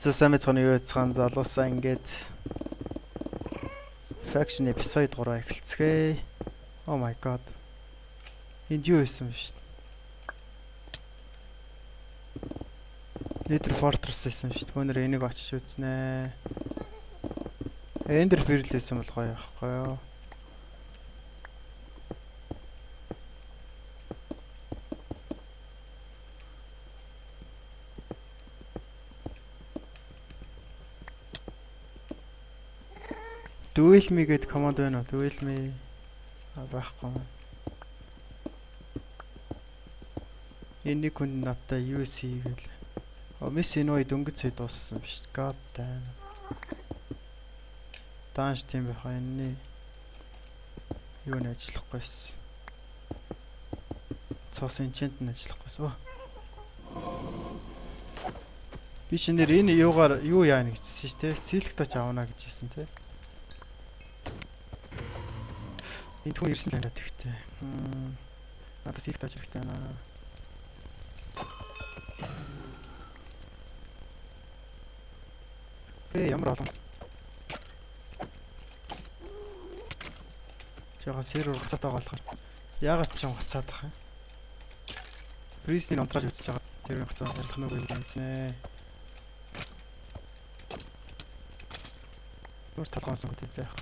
За сайн мэцхан юу яцхан залуусаа ингээд Faction episode 3 эхэлцгээе. Oh my god. Энд юу байсан бэ шүү дээ. Nether Fortress байсан шүү дээ. Өнөр энийг очиж үзнэ. Ender Pearl байсан бол гоё байхгүй юу? Duel me гэдэг команд байна уу? Duel me байхгүй юм. Энэ нэг хүн надтай UC гээл. Мисс Иной дөнгөж сая дууссан биш. God damn. Данш тийм байхаа энэний юу н ажиллахгүйсэн. Цус enchant нь ажиллахгүйсэн. Би шинээр энэ юугаар юу яана гэжсэн шүү дээ. Silk touch авна гэж хэлсэн те. Энд хүн ирсэн л байна тэгтээ. Надад silk touch хэрэгтэй байна. Бэ ямар олон. Жага сервер гацаатай байгаа болохоор яагаад ч юм гацаад байх юм. Присний унтрааж үзэж байгаа. Серверийн гацаа арилгах нь үгүй юм мэдснэ. Юус толгоонсон гэдэг заах.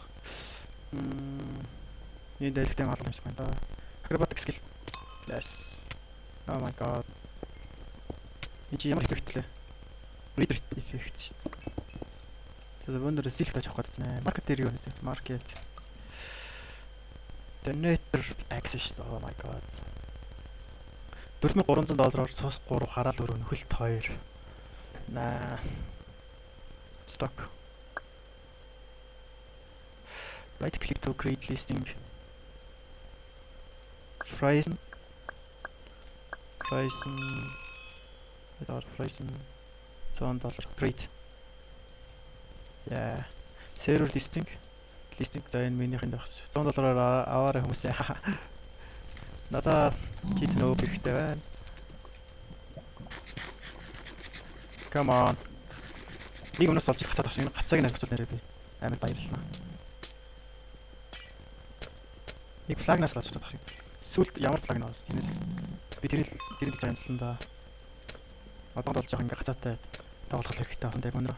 Энэ дайлгтай алга юм шиг байна да. Acrobatic skill. Yes. Oh my god. Энэ чи ямар эффект лээ? Reader effect шүү дээ. Тэгээд өндөр silk touch авах гэдсэн. Market дээр юу нэ? Market. Donator X шүү дээ. Oh my god. 4300 доллараар цус 3 хараал 4 нөхөлт 2. Наа. Stock. Right click to create listing. Frozen. Frozen. Доллар Frozen 100 доллар create. Yeah. Server listing. Listing за энэ минийх энд байх. 100 доллараар аваарай хүмүүсээ. Надаа кит нөө хэрэгтэй байна. Come on. Нэг өмнөөс олж гацаад байх шиг энэ гацааг нь арилгацвал нэрээ би амар баярлана. Нэг флагнаас л олж гацаад байх шиг. Сүлд ямар флаг нь орсон тиймээс би тэрийг тэрийг янзлан да. Одоо бол жоох ингээ гацаатай тоглох хэрэгтэй байна тийм өнөр.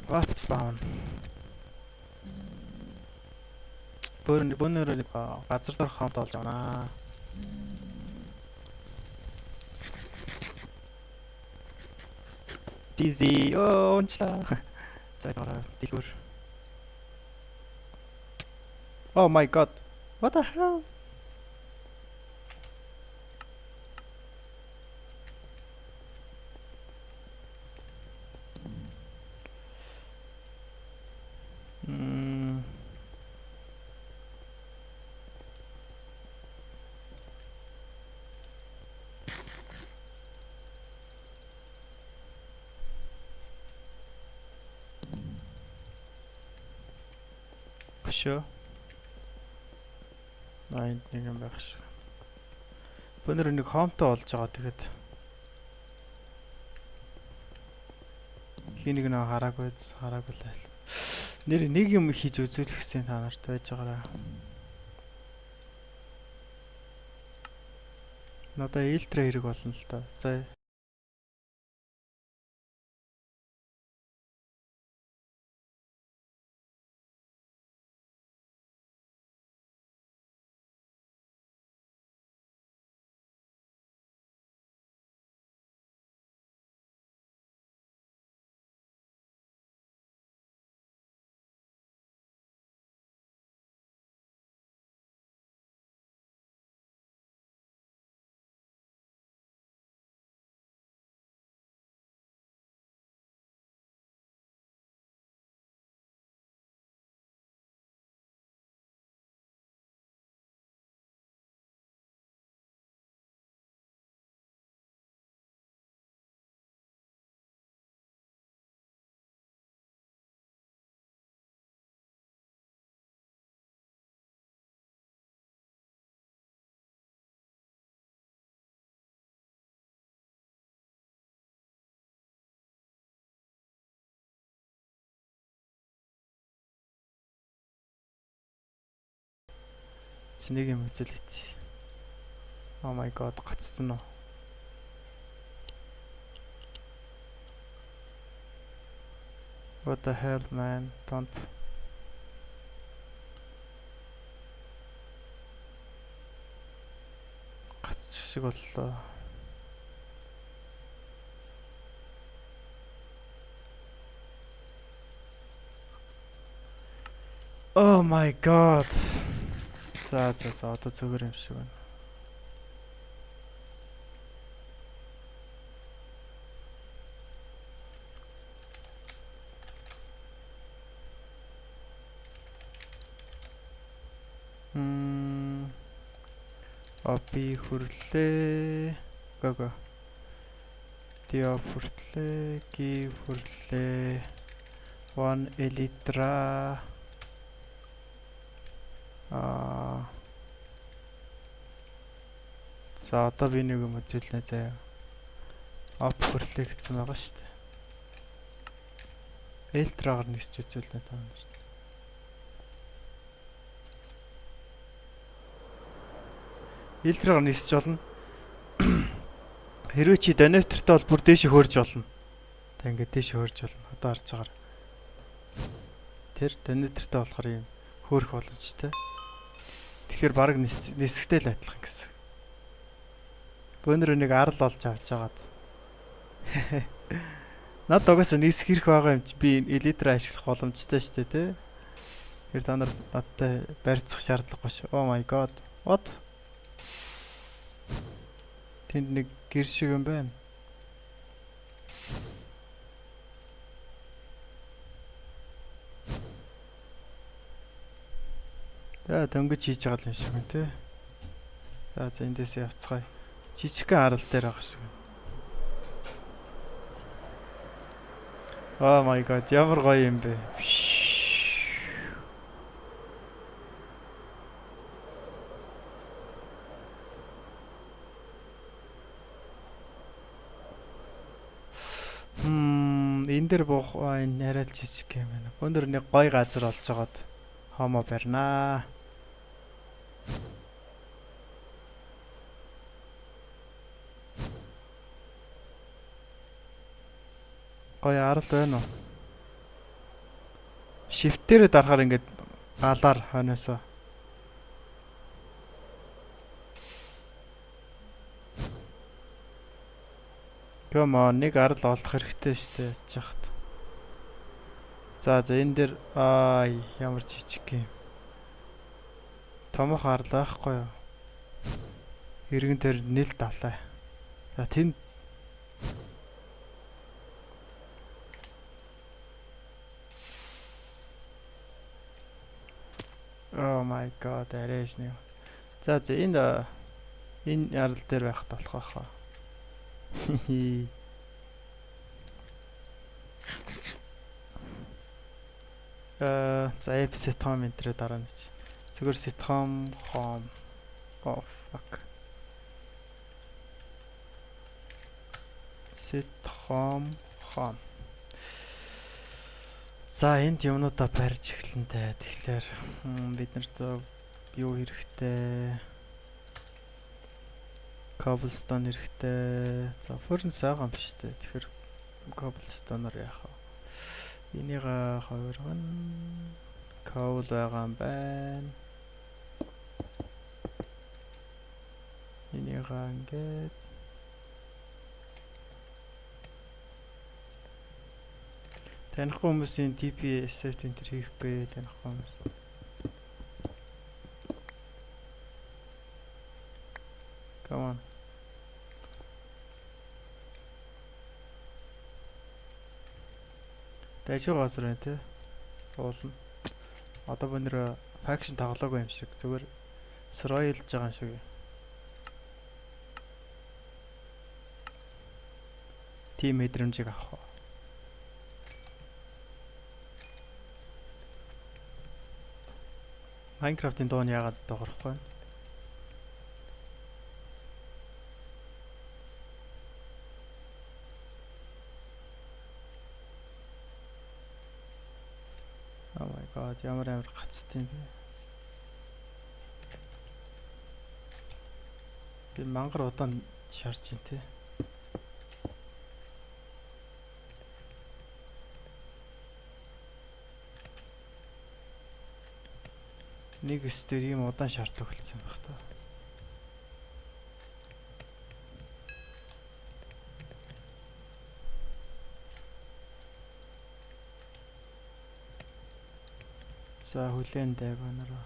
Warp spawn. Бөөнөр нэг газар дорх хамт олж авнаа. Dizzy ончлаа. За дараа дэлгүүр. Oh my god. What the hell? Өшөө. Энд нэг юм байх шиг. Бөнөр нэг хомтой болж байгаа тэгэд. Хин нэг нөө хараагүй хараагүй л айл. Нэр нэг юм хийж үзүүлэх гэсэн та нарт байж байгаараа. Надаа элтра хэрэг болно л доо. За. Нэг юм үзүүлээд. Oh my god, гацсан уу? What the hell, man? Don't. Гацчих шиг боллоо. Oh my god. За, одоо зүгээр юм шиг байна. OP хүрлээ. Го. Dio хүрлээ, G хүрлээ. One Elytra. За, одоо би нэг юм үзүүлнэ заяа. OP хүрлээ гэсэн байгаа шүү дээ. Elytra-гаар нисч үзүүлнэ та нарт. Elytra-гаар нисч болно. Хэрвээ чи donator-тай бол бүр дээшээ хөөрж болно. Та ингээд дээшээ хөөрж болно. Одоо харж байгаар. Тэр donator-тай болохоор ийм хөөрөх боломжтой. Тэгэхээр баг нисэхтэй л адилхан гэсэн. Бөөнөр нэг арал олж авч агаад. Над угаасаа нисэх хэрэг байгаа юм чи би Elytra ашиглах боломжтой шүү дээ, тий? Тэр та нар надтай барьцах шаардлагагүй шүү. Oh my god. What? Тэнд нэг гэр шиг юм байна. За, дөнгөж хийж байгаа юм шиг байна, тий? За, эндээс явцгаая. Жижигхэн арал дээр байгаа шиг. Oh my god, ямар гоё юм бэ. Энэ дээр буух энэ арай л жижиг юм байна. Өндөр нэг гоё газар олж агаад хомоо барьнаа. Гоё арал байна уу? Shift-ээр дарахаар ингээд галаар хойноосоо. Come on, нэг арал олох хэрэгтэй штэ яж хат. За, энэ дээр аа ямар жижиг юм. Томох арал байхгүй юу? Иргэн дээр нил далай. За, тэнд Oh my god, арайш нэг. За, энэ арал дээр байх болох байх аа. За, F set home энтрээ дараа нь. Зүгээр set home home. Oh fuck. Set home home. За, энд юмнуудаа барьж эхлэн дээ. Тэгэхээр бид нарт юу хэрэгтэй? Cobblestone хэрэгтэй. За, furnace байгаа юм биш үү? Тэгэхээр cobblestone-оор яах вэ? Энийг ховиргон. Coal байгаа юм байна. Энийг ингээд танихгүй хүмүүсийн TP set enter хийхгүй танихгүй хүмүүс. Come on. Дайшиг газар байна те. Уулна. Одоо өнөр faction тоглоогүй юм шиг. Зүгээр сройлж байгаа юм шиг. Тим мэдрэмжийг авах уу? Minecraft-ын дуу нь яагаад дуурахгүй вэ? Oh my god, ямар амар гацт юм бэ? Би мангар удаан шарж ин тэ. Нэг өс дээр ийм удаан шаарддаг болсон юм байх та. За хүлээн дайванараа.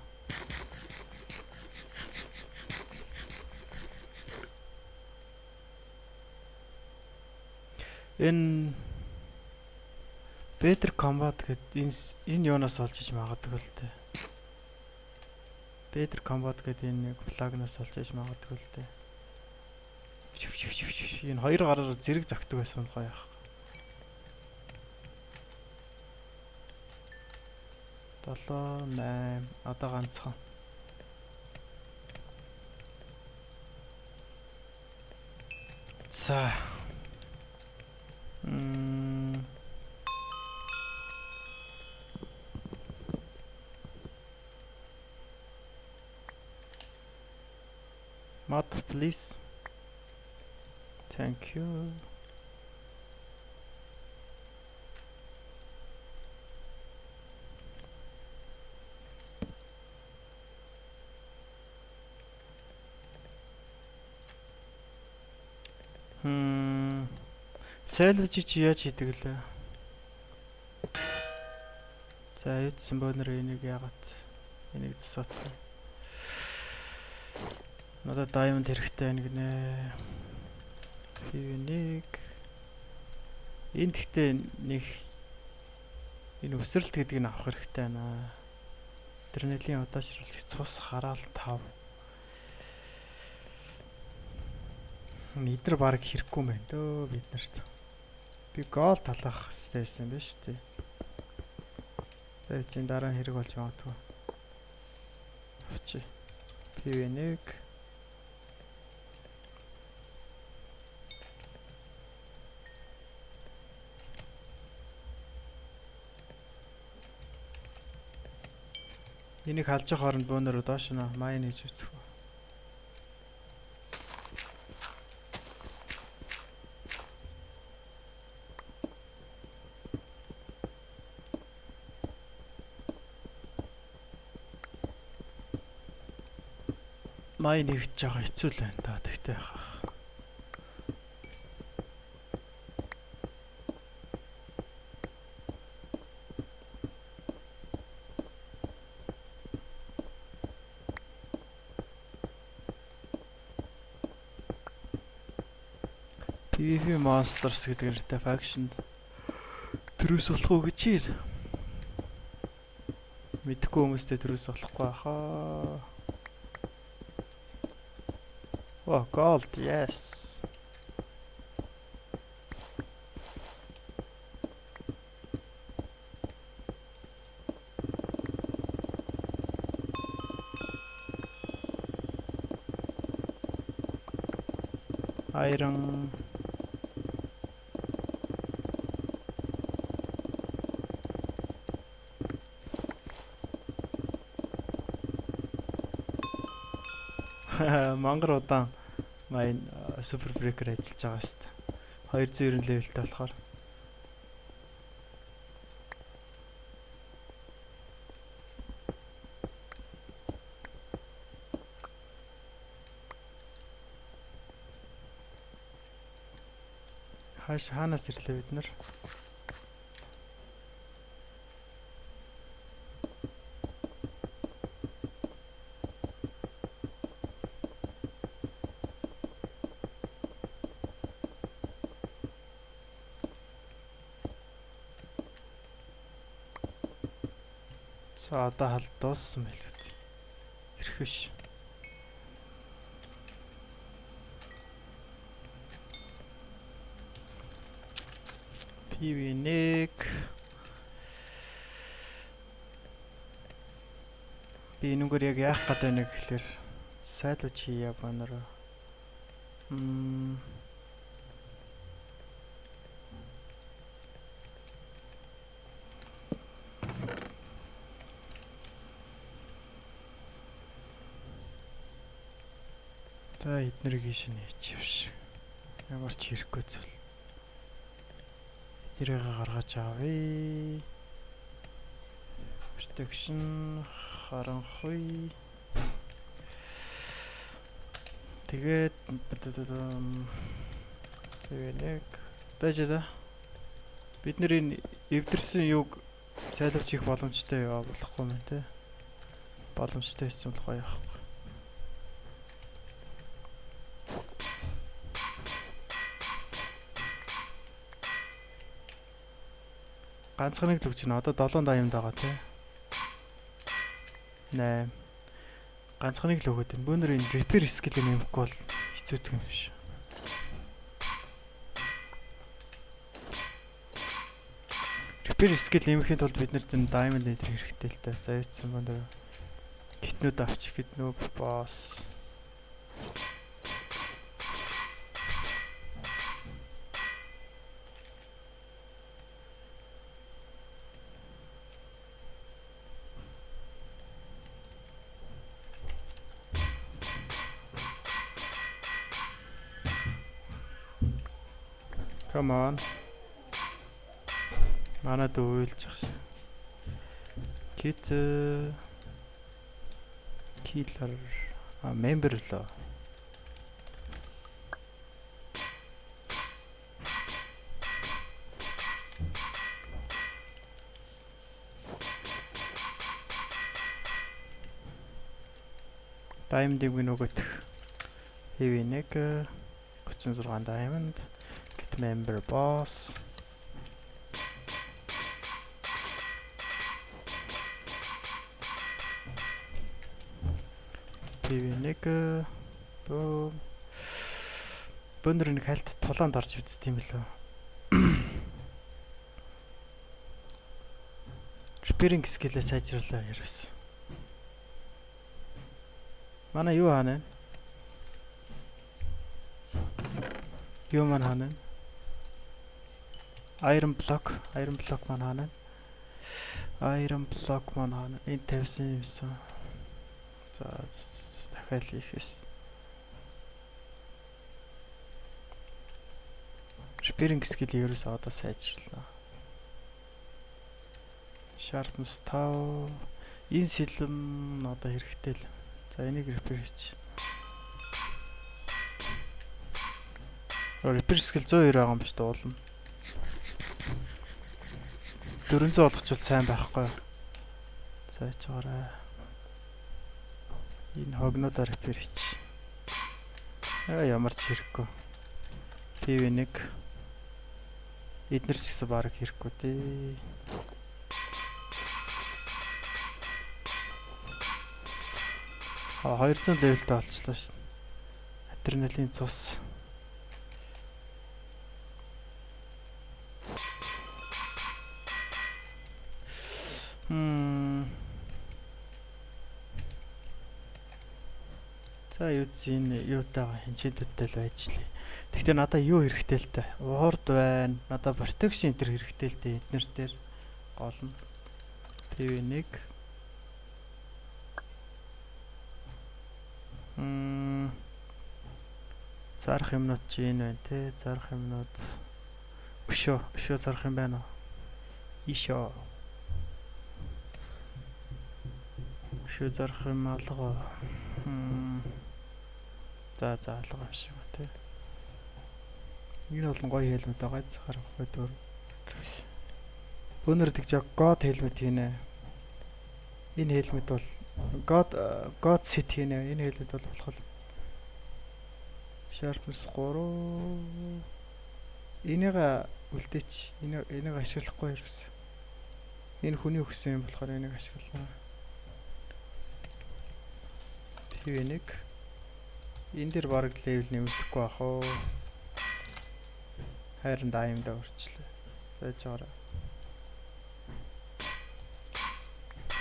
Энэ Better Combat гэдэг энэ юунаас олж иж магадгүй л дээ. Better Combat гэдэг энэ нэг флагнаас олж иж магадгүй л дээ. Энэ хоёр гараар зэрэг зөгтөг байсан нь гоё яах. 7 8 одоо ганцхан. За. Mod, please. Thank you. Salvage чи яаж хийдэг лээ? За юудсан бөөнөр энийг яагаад энийг засаат. Надад diamond хэрэгтэй байна гинэ. PV1. Энд гэхдээ нэг энэ өсрэлт гэдгийг нь авах хэрэгтэй байна. Адреналин удаашрал цус хараал 5. Эдгээр баг хэрэггүй юм байна дөө бид нарт. Би гол талаах хэрэгтэй байсан юм байна шүү дээ. За эцсийн дараа нь хэрэг болж магадгүй. Авчи. PV1. Энийг халж явах хооронд бөөнөрөө доош нь майн хийж үзэх. Майн нэгж байгаа хэцүү л байна да. Тэгтээ яхах. PvP Monsters гэдэг нэртэй faction төрөөс болох уу гэж ир. Мэдэхгүй хүмүүстэй төрөөс болохгүй хаа. Oh, gold, yes. Iron. Мангар удаан майн супер брейкер ажиллаж байгаа шүү дээ. 290 левелтэй болохоор. Хааш хаанаас ирлээ бид нар? За одоо хал дууссан байлгүй дээ. Ирэх биш. PV1. Би энэгээр яг яах гээд байна гэхлээр сайлууч хийя банараа. За, эднэрийг ийш нээч явш. Ямар ч хэрэггүй зүйл. Эднэрийг гаргаж авъя. Protection, харанхуй. Тэгээд тэгээ нэг байж да. Бид нар энэ эвдэрсэн юуг сайлуулж хийх боломжтой яа болохгүй юм те. Боломжтой байсан бол гоё яахгүй. Ганцхан нэг л өгч байна. Одоо 7 diamond байгаа те. 8. Ганцхан нэг л өгөөд байна. Бөөнөр энэ repair skill нэмэхгүй бол хэцүүдэг юм биш. Repair skill нэмэхийн тулд бид нарт энэ diamond нэтер хэрэгтэй л та. За, юуцсан бөөнөр kit нүүд авчих kit нүүд boss. Come on. Манад уйлж ах шиг. Kit killer а member лөө. Diamond-ийг нөгөөх heavy нэг 36 diamond, get member boss. TV1 бөө бөөнөр нэг хальт тулаанд орж үзт юм лөө. Repairing skill ээ сайжруулаа ярвс. Манай юу хаана вэ? Юу маань хаана вэ? Iron block, iron block маань хаана вэ? Iron block маань хаана? Энэ тавьсан юмсан. За, дахиад хийхээс. Repairing skill ерөөсөө одоо сайжруулна. Sharpness 5. Энэ сэлэм одоо хэрэгтэй л. За, энийг repair хийч. Repair skill 102 байгаа юм биш үү уулна. 400 болгочвол сайн байхгүй. За, яж байгаарай. Энэ хогнуудаа repair хийч. Аа, ямар ч хэрэггүй. PV1 эднэр ч гэсэн баг хэрэггүй дээ. А 200 level тэй болчихлоо шин. Адреналин цус. За, юу ч энэ юутайгаа хинчээдтэй л байж лээ. Гэхдээ надаа юу хэрэгтэй л та. Ward байна. Надаа protection энэ хэрэгтэй л дээ. Эднэр дээр гол нь PV1. Зарах юмнууд чи энэ байна те. Зарах юмнууд өшөө, өшөө зарах юм байна уу? Ишөө. Өшөө зарах юм алга. За за, алга юм шиг байна те. Энэ бол гоё helmet байгаа биз, харахгүй дөр. Бөөнөр тэгж God helmet хийнэ. Энэ helmet бол God God set хийнэ. Энэ helmet бол болох Sharpness 3. Энийг үлдээч. Энийг ашиглахгүй ерөөс. Энэ хүний өгсөн юм болохоор энийг ашиглана. PV1. Энэ дэр бараг level нэмэгдэхгүй бах уу. Хайрын diamond аа өрчлээ. Зааж байгаарай.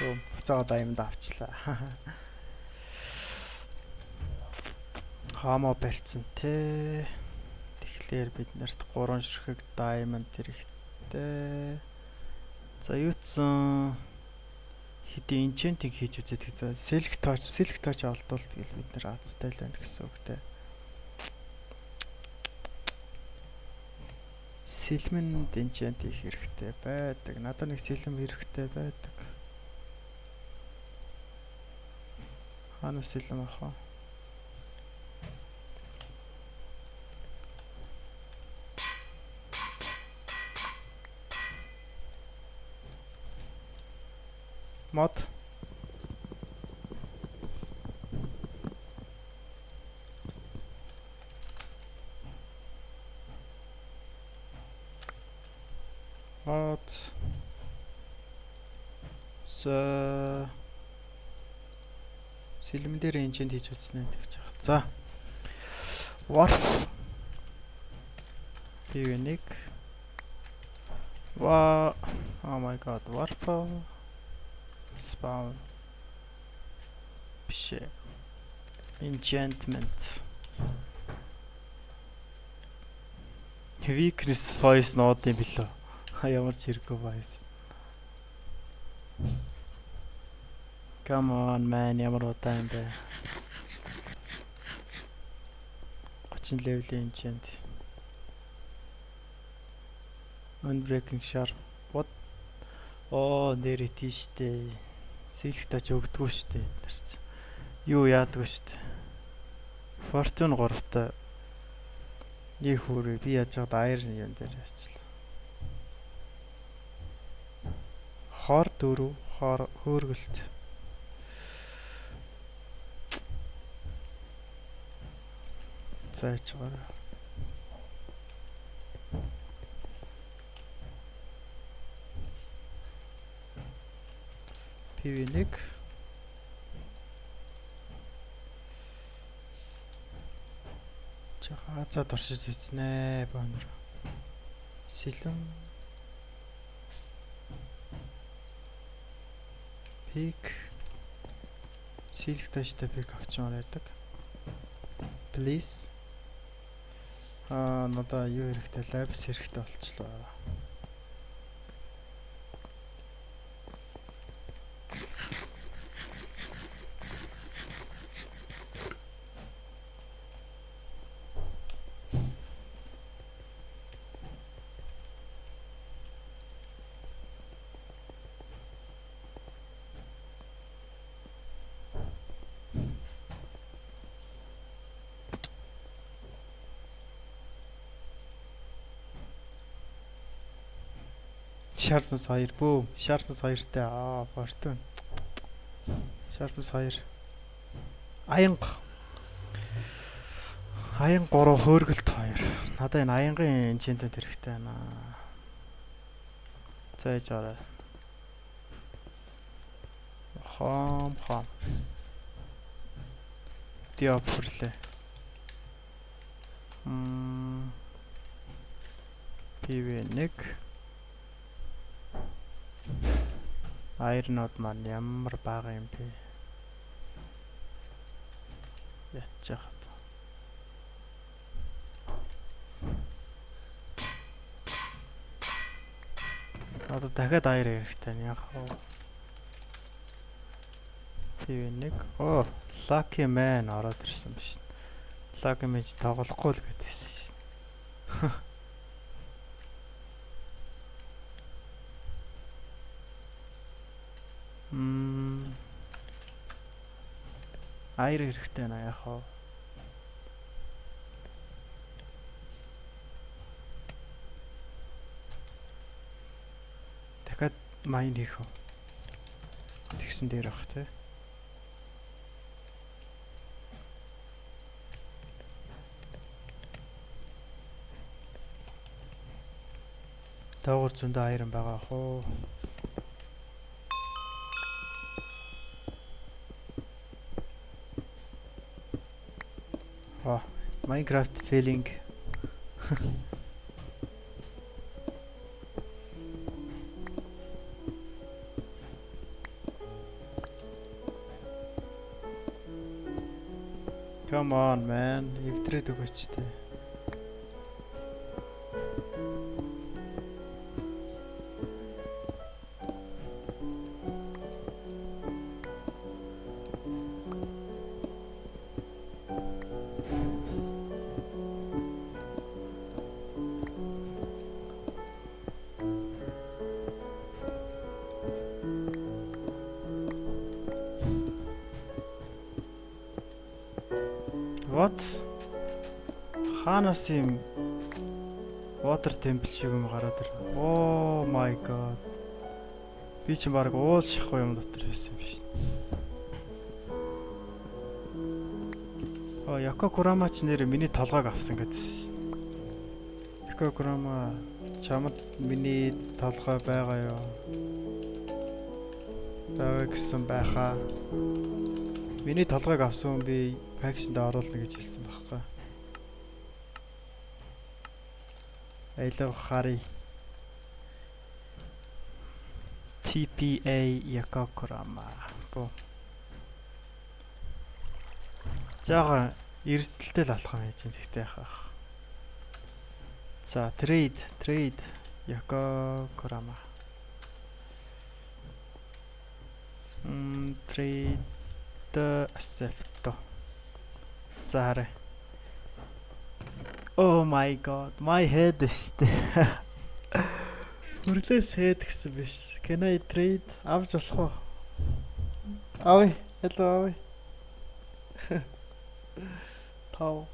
Өө, буцаага diamond авчлаа. Хамо барьцсан те. Тэгэхээр бид нарт 3 ширхэг diamond хэрэгтэй. За, юутсан хэдийн enchanting хийж үзээд. За, silk touch, silk touch олдвол тэгэл бид нар азтай л байна гэсэн үг те. Сэлмэнд enchant хийх хэрэгтэй байдаг. Надад нэг сэлэм хэрэгтэй байдаг. Хаана сэлэм авах вэ? Мод. Мод. За. Сэлмэн дээр enchant хийж үзнэ тэгж байгаа. За. Warp. PV1. Ва. Oh my god, warp. Spawn. Биш ээ. Enchantment. Weakness voice нууд юм билүү? Ямар ч хэрэггүй voice. Come on man, ямар удаан юм бэ? 30 level-ийн enchant. Unbreaking sharp. What? Оо, нэрээ тийштэй. Silk touch өгдөггүй штэ энэ төр чи. Юу яадгүй штэ. Fortune 3-та нэг хүрээ би яаж чад iron юм дээр яачлаа. Хор 4, хор хөөргөлт. За яж гараа. PV1. Жага азаа туршиж үзнэ баанар. Сэлэм. Pick. Silk touch-тай pick авчмаар байдаг. Please. Аа, надаа юу хэрэгтэй? Lapis хэрэгтэй болчлоо. Sharpness 2 бүү. Sharpness 2-тай. Аа, fortune. Sharpness 2. Аянга. Аян 3 хөөргөлт 2. Надаа энэ аянгийн enchantment хэрэгтэй байна. За яж арай. Хом хом. Диоп хүрлээ. PV1. Iron-ууд маань ямар бага юм бэ? Ятчих. Одоо дахиад iron хэрэгтэй нь яг уу. PV1. Оо, Lucky Man ороод ирсэн биш. Lucky Man ч тоглохгүй л гэдээсэн шин. Аяр хэрэгтэй байна яах вэ? Дахиад mine хийх үү? Тэгсэн дээр бах тий. Доогуур зөндөө iron байгаа ах уу? Oh, Minecraft feeling. Come on man, эвдрээд өгөөч тээ. What? Хаанаас юм water temple шиг юм гараад ир. Oh my god. Би чинь баг уул шахгүй юм дотор байсан юм шиг. Оо, Яко Курама ч нэр миний толгойг авсан гэдсэн шин. Яко Курама, чамд миний толгой байгаа юу? Байгаа гэсэн байхаа. Миний толгойг авсан би faction-д оруулна гэж хэлсэн байхгүй. I love Harry. TPA Yoko Kurama. Бо. Жага эрсдэлтэй л алах юм яаж юм тэгтэй яхах. За, trade Yoko Kurama. Trade accept. За, хараа. Oh my god, my head штэ. Хүрлээс head гэсэн биш. Can I trade? Авч болох уу? Авъя. Hello, авъя. Тав.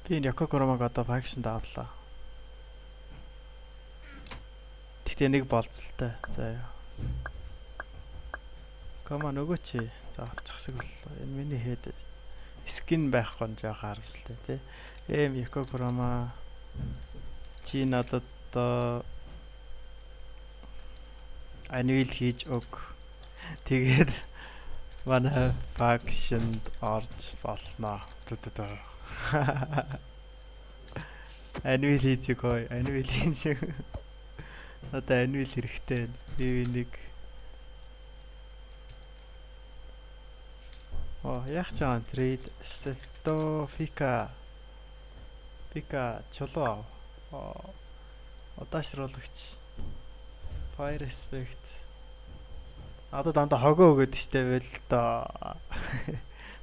Би энэ Yoko Kurama-г одоо faction-д авлаа. Тэгтээ нэг болцолтой. За яа. Come on, өгөөч. За, авчих шиг боллоо. Энэ миний head skin байхгүй нь жоохон харамсалтай тий. Эм Yoko Kurama, чи надад одоо anvil хийж өг. Тэгээд манай faction-д орж болно. Ту ту ту. Anvil хийж өг хой. Anvil хийж өг. Надад anvil хэрэгтэй байна. Би нэг Оо, яах ч байгаа, trade accept Фика. Фика чулуу ав. Удаашруулагч. Fire aspect. Одоо дандаа хогоо өгөөд штэ байл л доо.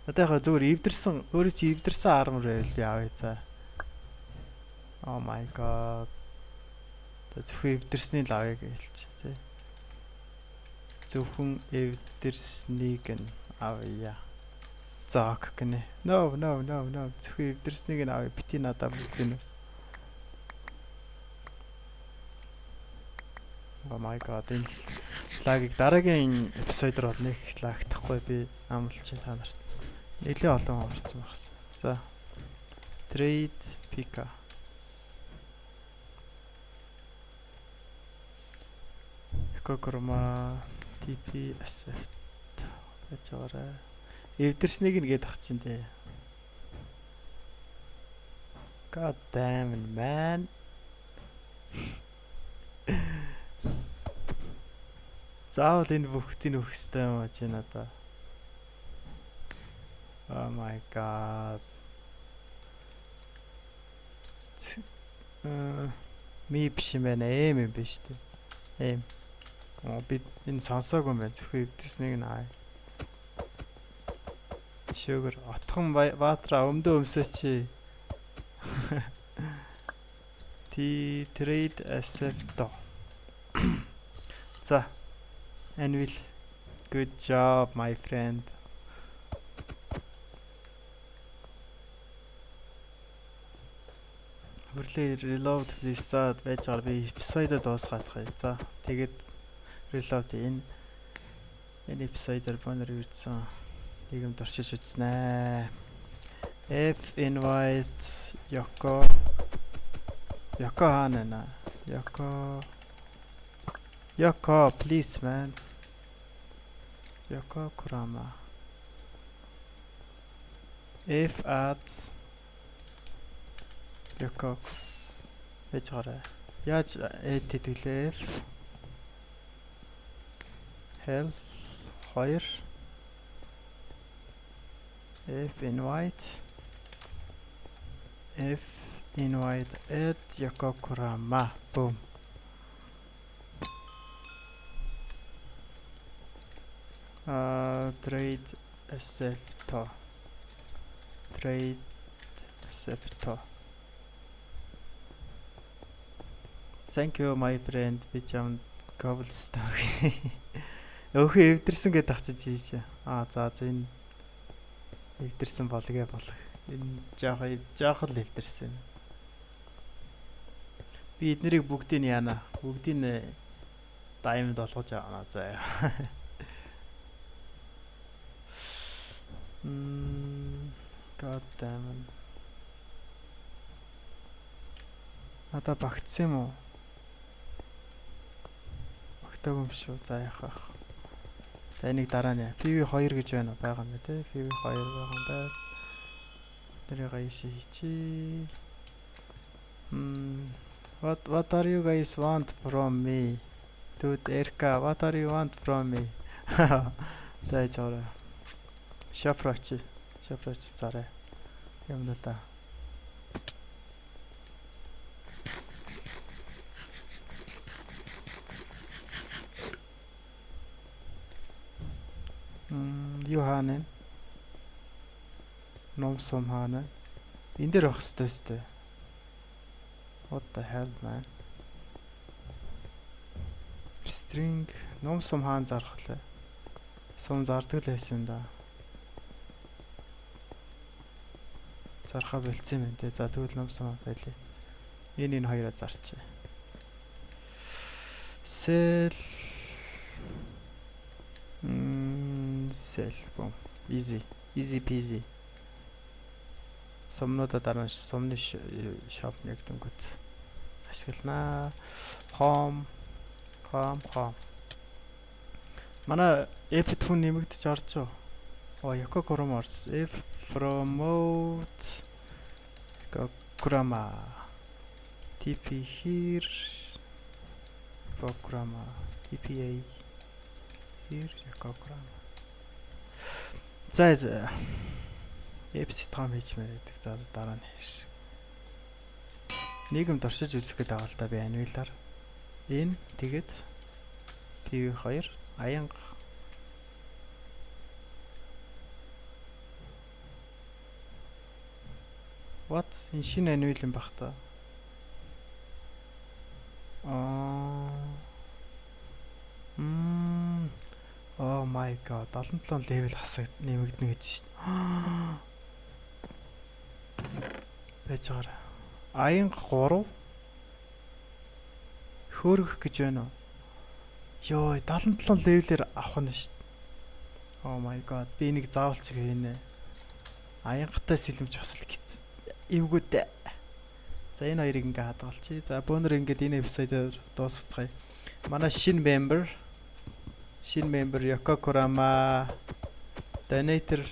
Надад яг зүгээр эвдэрсэн, өөрөө чи эвдэрсэн armor байвал би авъя за. Oh my god. Зөвхөн эвдэрснийг л авъя гэж хэлчих тий. Зөвхөн эвдэрснийг нь авъя. За, ok гинэ. No, no, no, no. Зөвхөн эвдэрснийг нь авъя. Бити надаа бүгд нь. Oh my god, энэ lag-ыг дараагийн episode оор бол нэг lag-дахгүй би амлаж та нарт. Нэлээ олон орцсон багс. За. Trade Pika. Экокорма TPSF байж байгаарай. Эвдэрснийг нь гээд ах чинь дээ. God damn it, man. Заавал энэ бүгдийг өгөх ёстой юм аа чи надаа. Oh my god. Ми биш юм байна. Эм юм биш үү? Эм. Аа, би энэ сонсоогүй юм байна. Зөвхөн эвдэрснийг нь аа. Шөөгөр отхон баатра өмдөө өмсөөч. T trade accept. За. Anvil. Good job, my friend. Хөрлөө reload please байж байгаа, би episode дуусгаадах юм. За, тэгээд reload энэ episode-оор бонор юудсан нийгэмд орчиж үзнэ. F invite Yoko. Yoko хаана байна? Yoko. Yoko, please, man. Yoko Kurama. F add Yoko байж гараа. Яаж add хийдэг лээ? F health 2 F invite F invite add Yoko Kurama. Boom. Trade accept, trade accept. Thank you, my friend. Би чамд cobblestone өхөө эвдэрсэн гэдээ ах чи. Аа, за за, энэ Эвдэрсэн болгоо болог. Энэ жоох л эвдэрсэн. Би эднэрийг бүгдийг яана. Бүгдийг diamond болгож авна заа. God damn it. Надаа багтсан юм уу? Багтаагүй юм шүү. За яах вэ? За энийг дараа нь PV2 гэж байна уу? Байгаа юм тий. PV2 байгаа юм байна. Тэрийг ийшээ хийчи. What are you guys want from me? Dude, Erka, what are you want from me? За яараа. Shop руу очие. Shop руу очиж зарай. Юмнуудаа. Юу хаана вэ? Ном сум хаана? Энэ дээр байх хэвээр өстэй. What the hell, man? String ном сум хаана зарах лээ? Сум зардаг л байсан да. Зархаа болцсон юм те. За тэгвэл ном сум байлээ. Энэ хоёроо зарчээ. Sell sell boom. Easy. Easy peasy. Сумнуудаа дараа нь сумны shop нэгдэнгүүт ашигланаа. Home home home. Манай F-д хүн нэмэгдэж орж юу? Оо, Yokokurama орсон. F promote Yokokurama. TP here Yokokurama. TPA here Yokokurama. За за. F sitcom хийчмээр байдаг. За дараа нь хийш. Нийгэм доршиж үзэх гээд байгаа л да би anvil аар. Энэ тэгээд PV2 аянга. What? Энэ шинэ anvil юм бах та. Аа. Oh my god. 77 level хасаг нэмэгдэнэ гэж шин. Байж байгаарай. Аянга 3 хөөргөх гэж байна уу? Йоо, 77 level ээр авах нь шүү дээ. Oh my god. Би энийг заавал ч хийнэ. Аянгатай сэлэмч бас л гэц. Эвгүй дээ. За энэ хоёрыг ингээ хадгалчих. За бөөнөр ингээд энэ episode оор дуусгацгаая. Манай шинэ member Yokokurama Donator